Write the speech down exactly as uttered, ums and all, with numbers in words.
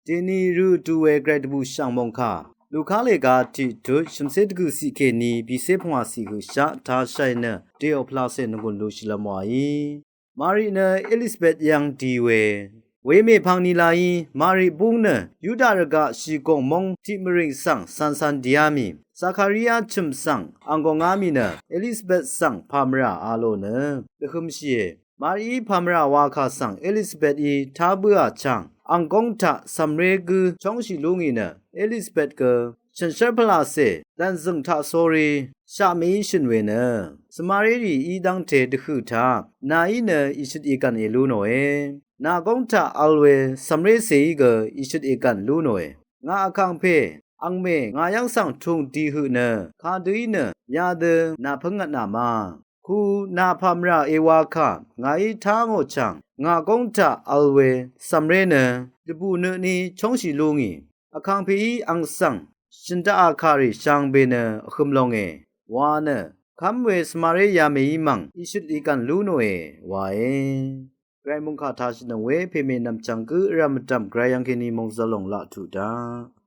Dèni rø vdu we gvray dvbùshv̀ng mòngkà Luka lèga tiqtut shv̀mcé dvgø̀ciq kèní bìcé pungwàciq høqshaq tashàì nø dèò pvlacè nvngùn lushìlv́m wàí. Mari nø Elisabet yv́ng di we. Wemè pvng nilaí Mari búng nø Yuda rvgaq shìgòng móng tiq mvrìng svng cancan dìá mì Zakaria chø̀m svng ang gòngá mì nø Elisabet svng pàmvrà a lò nø dvhø̄mshìe. Marií pàmvrà wakà svng Elisabetí tá bǿà chang ang góng taq cv̀mré gǿ chóngshì lú ngì nø Elisabet gø shànshér pvlacè dv̀nzø̀ng taq sórí shaqmeí shø̀n we nø svmarérì í dv́ngte dvhø̀ taq nàí nø ìshøt ìgv̀n è lú nòe. Nà góng taq vl we cv̀mrécèí gø ìshøt ìgv̀n lú nòe. Ngà vkàngpè angmè ngà yv́ng svng tùng di høq nø kadø í nø yadø nà pǿngvtnà ma ku nà pàmvrà èwakà ngàí tá ngò chang ngà góng taq vl we cv̀mré nø dvbù nø ní chóngshì lú ngì. Vkàngpèí ang svng shø̀n daqà kàrì shvngbe nø vhøm longe wa nø kv́m we svmaré yamèí mv̀ng ìshøt ìgv̀n lú nòe wae. Gvray mòngkà tashìnøng we pèmè nv̀mchv̀ng gǿ vrv̀m vdv̀m gvray yv́ng kèní mòngzvlòng laq tuq daq.